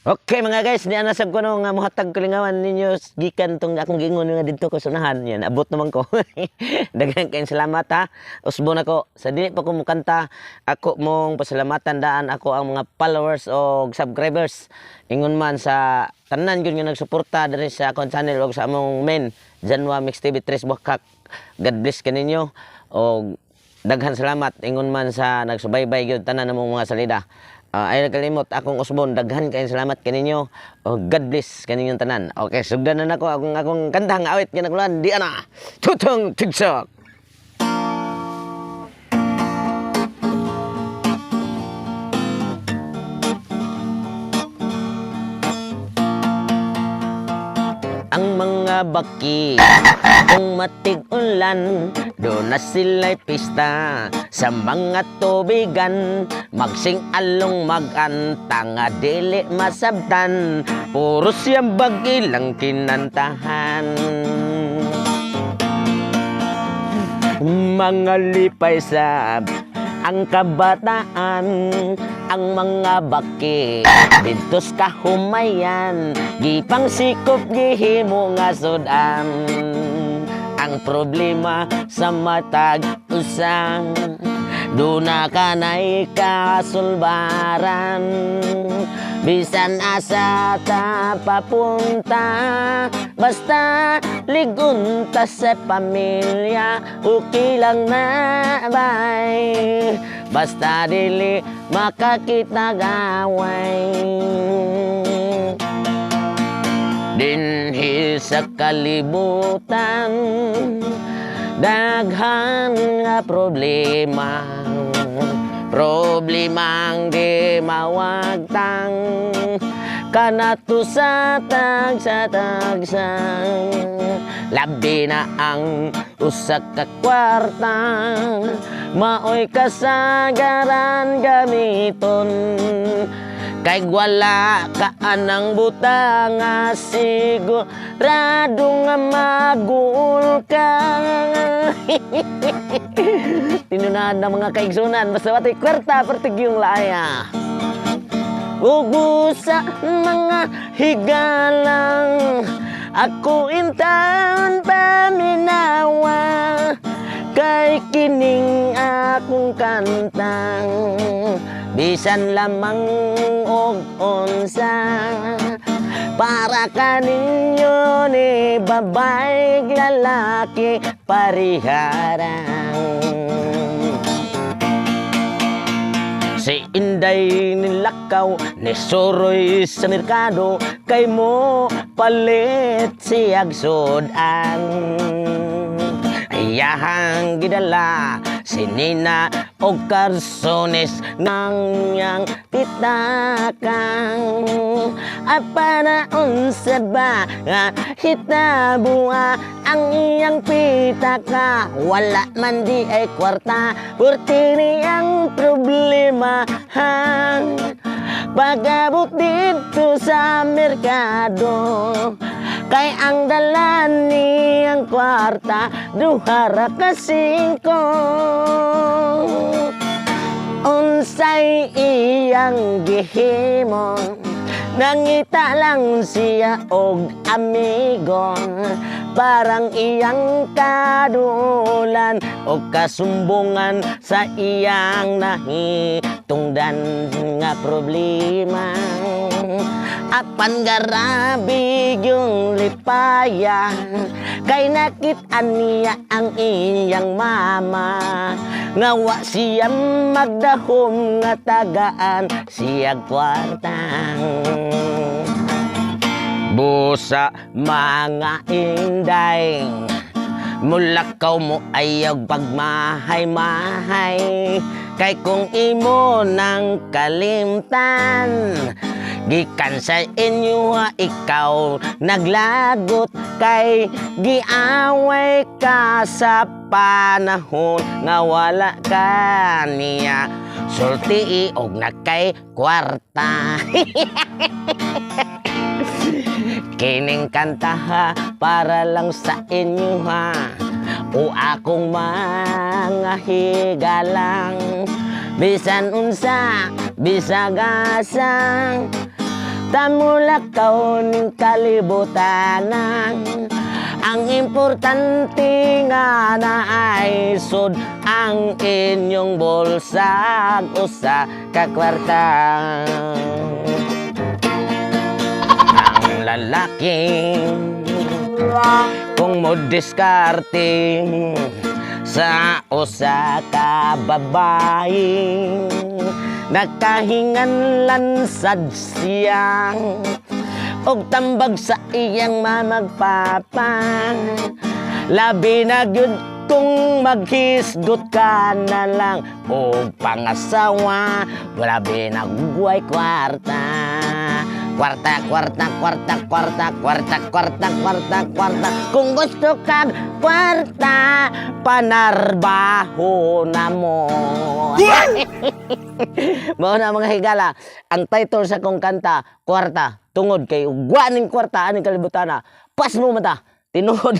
Okay mga guys, ni ana sab ko no nga mohatag kalingawan ninyo gikan tong akong giingon nga didto ko sunahan yan. Abot naman ko. Daghan kayong salamat ha. Usbon ako sa dili pa ko mukanta, ako mong pasalamatan daan ako ang mga followers o subscribers. Ingon man sa tanan gyud nga nagsuporta diri sa akong channel og sa among main Janwa Mix TV 3 Buhakak. God bless kaninyo og daghan salamat ingon man sa nagsubaybay gyud tanan namong mga salida. Ay nagkalimot akong usbon, daghan kayong salamat kaninyo. Oh, God bless kaninyong tanan. Okay, sugdan na nako akong akong kantang awit kinakuluan di ana. Tutong tigsak. Ang mga baki kung matig-ulan, do na sila'y pista sa mga tubigan, magsing along maganta nga dili masabtan, puro siyang bagilang kinantahan. Mga lipay sa ang kabataan, ang mga baki didto sa kahumayan, gipang sikop gihimo nga sudan. Ang problema sa matag usa, duna kanay kasulbaran, bisan asa ta papunta, basta ligon ta sa pamilya, okay lang na bay, basta dili makakita gaway. Dinhi sa kalibutan, daghan nga problema, problemang di mawagtang, kanato sa tagsa-tagsa. Labi na ang usa ka kwarta, maoy kasagaran gamiton, kay wala ka anang butang nga sigurado nga magul ka. Tinunahan ng mga kaigsunan, basta watoy kwarta, pertig yung laaya. Ugo sa mga higalang, ako intan paminawa, kay kining akong kantang, bisan lamang og unsa, para kaninyo ni babae lalaki pariharang. Si Inday nilakaw ni Soroy sa merkado, kay mo palit siyag sudan. Iyahang gidala si Nina og karsones nang yang pitakang. Apa na unsa ba nga hitabua ang iyang pitaka, wala man di ay kwarta, purti niyang problema. Pag-abot dito sa merkado, kay ang dala niyang kwarta, duha ra ka singko. Unsay iyang gihimo, nangita lang siya og amigo, parang iyang kadulan o kasumbungan sa iyang nahitungdan nga problema. Apan garabi yung lipaya, kay nakit-an niya ang iyang mama, nga wa siya magdahom nga tagaan siyag kwartang. Busa mga inday, mulakaw mo ayaw pagmahay-mahay, kay kung imo nang kalimtan, gikan sa inyo ha, ikaw naglagot, kay giaway ka sa panahon nga wala ka niya sulti og nakay kwarta. Kining kanta ha, para lang sa inyo ha, o akong mga higalang, bisan unsa, bisag asa, Tamulakaw ning kalibutan. Ang importante nga naay sud ang inyong bulsa, usa ka kwarta. Ang lalaki kung mo diskarte sa usa ka babae, nakahinganlan sad siya og tambag sa iyang mamagpapa. Labi na gyud kung maghisgot ka na lang og pangasawa, labi na guway kwarta. Kwarta, kwarta, kwarta, kwarta, kwarta, kwarta, kwarta, kwarta. Kung gusto kag kwarta, panarbaho na mo. Mao na, mga higala, ang title sa kong kanta, "Kwarta." Tungod kay ugwa ning kwarta aning kalibutana. Pas mo mata. Tinuod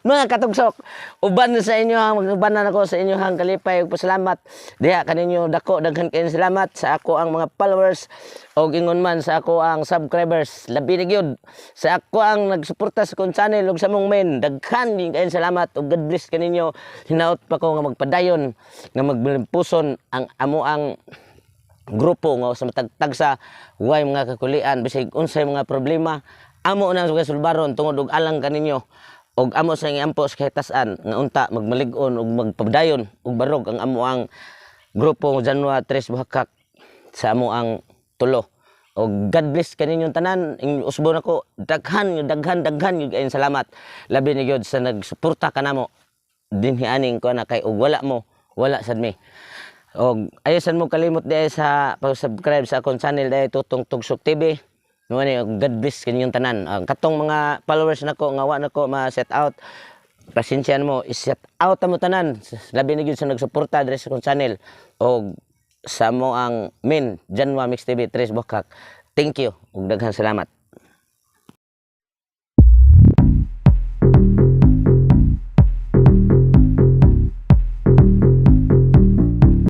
mga katugsok. Uban sa inyo ang ubanan ako sa inyo ang kalipay ug pasalamat. Diha kaninyo dako, daghan kayong salamat sa ako ang mga followers og ingon man sa ako ang subscribers. Labi na gyud sa ako ang nagsuporta sa akong channel ug sa mong main. Daghan din kayong salamat ug God bless kaninyo. Hinaot pa ko nga magpadayon nga magpuson ang amo ang grupo nga sa matagtagsa, way mga kakulian, bisag unsay mga problema, amo na sa sulbaron tungod og alang kaninyo og amo sa giampo sa kahitasan nga unta magmalig-on ug magpadayon ug barog ang amo ang grupo Janwa Tres Buhakak sa amo ang tulo. Og God bless kaninyong tanan. Ing usbon ako, daghan daghan daghan gyud kayong salamat, labi ni gyud sa nagsuporta kanamo dinhi aning ko na, kay og wala mo, wala sad mi. Og ayaw sad mo kalimot di sa pag-subscribe sa akong channel dahil Tutong Tugsok TV. Mo ni, God bless kaninyong tanan. Ang katong mga followers nako nga wa nako ma-shout out, pasensya na mo, i-shout out mo tanan. Labi na gyud sa nagsuporta diri sa akong channel og sa mo ang main Janwa Mix TV Tres Bukak. Thank you ug daghang salamat.